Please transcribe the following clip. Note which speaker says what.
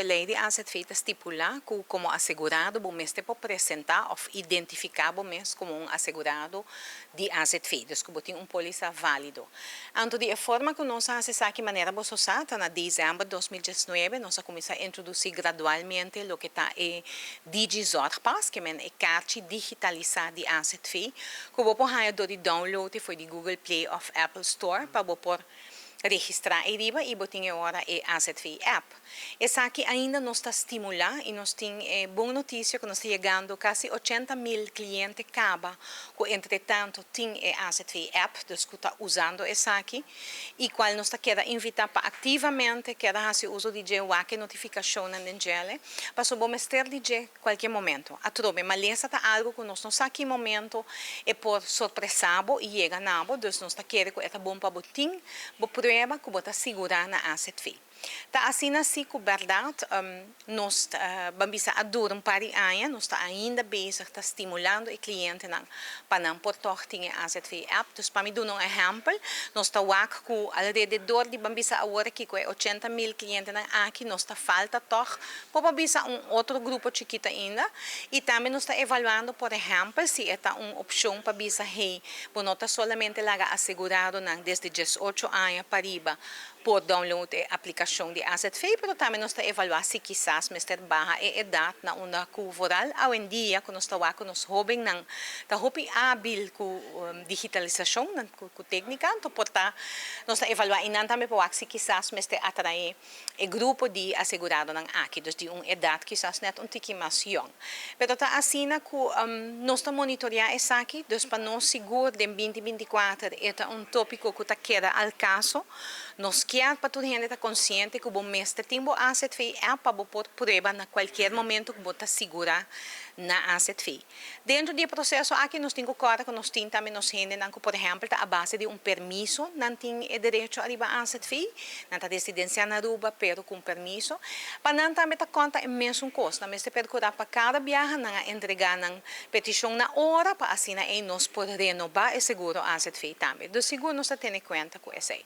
Speaker 1: E lei di AZV ta stipulá ku komo asegurado bo mester por presentá òf identifiká bo mes komo un asegurado di AZV, dus ku bo tin un pólisa válido. Anto di e forma ku nos a hasi esaki manera boso sa ta na desèmber 2019 nos a kuminsá introdusí gradualmente loke ta e Digi-Zorgpas, ke men e karchi digitalisá di AZV, ku bo por haña dor di download e for di Google Play òf Apple Store pa bo por registrá ei riba i bo tin e ora e AZV app. Esaki ainda nos ta stimulá i nos tin e bon notisia ku nos ta yegando kasi 80 mil kliente kaba ku entretantu tin e AZV app, dus ku ta usando esaki i kual nos ta keda invitá pa aktivamente keda hasi uso di dje, wak e notifikashonnan den djele, paso bo mester di dje kualke momento. Atrobe, malesa ta algu ku nos no sa ki momento e por sorpresá bo i yega na bo, dus nos ta kere ku e ta bon pa bo tin bo prueba ku bo ta sigurá na AZV. Ta asina si ku bèrdat nos ban bisa a dura un par di aña, nos ta ainda bezig ta stimulando e klientenan pa nan por tòg tin e AZV app. Dus pa mi duna un ehèmpel, nos ta wak ku alrededor di ban bisa awor aki ku e 80 mil klientenan aki nos ta falta tòg por pa bisa un otro grupo chikitu ainda i tambe nos ta evaluando, por ehèmpel, si e ta un opshon pa bisa, hey, bo no ta solamente laga aseguradonan desde 18 aña pa riba por download e aplikashon di AZV, pero tambe nos ta evaluá si kisas mester baha e edat na unda ku vooral awendia ku nos ta wak ku nos hóbennan ta hopi hábil ku digitalisashon, ku téknika, anto por ta nos ta evaluá einan tambe pa wak si kisas mester atraé e grupo di aseguradonan aki, dus di un edat kisas nèt un tiki mas yòn. Pero ta asina ku nos ta monitoreá esaki, dus pa nos sigur den 2024 e ta un tópiko ku ta keda al kaso. Nos kier pa tur hende ta konsiente ku bo mester tin bo AZV app pa bo por prueba na kualkier momento ku bo ta sigurá na AZV. Dentro di e proseso aki nos tin ku kòrda ku nos tin tambe nos hendenan ku por ehèmpel ta a base di un permiso nan tin e derecho ariba AZV, nan ta residensiá na Aruba pero ku un permiso, pa nan tambe ta konta e mesun kos. Nan mester perkurá pa kada biaha nan a entregá nan petishon na ora pa asina ei nos por renobá e seguro AZV tambe. Dus sigur nos ta tene kuenta ku esei.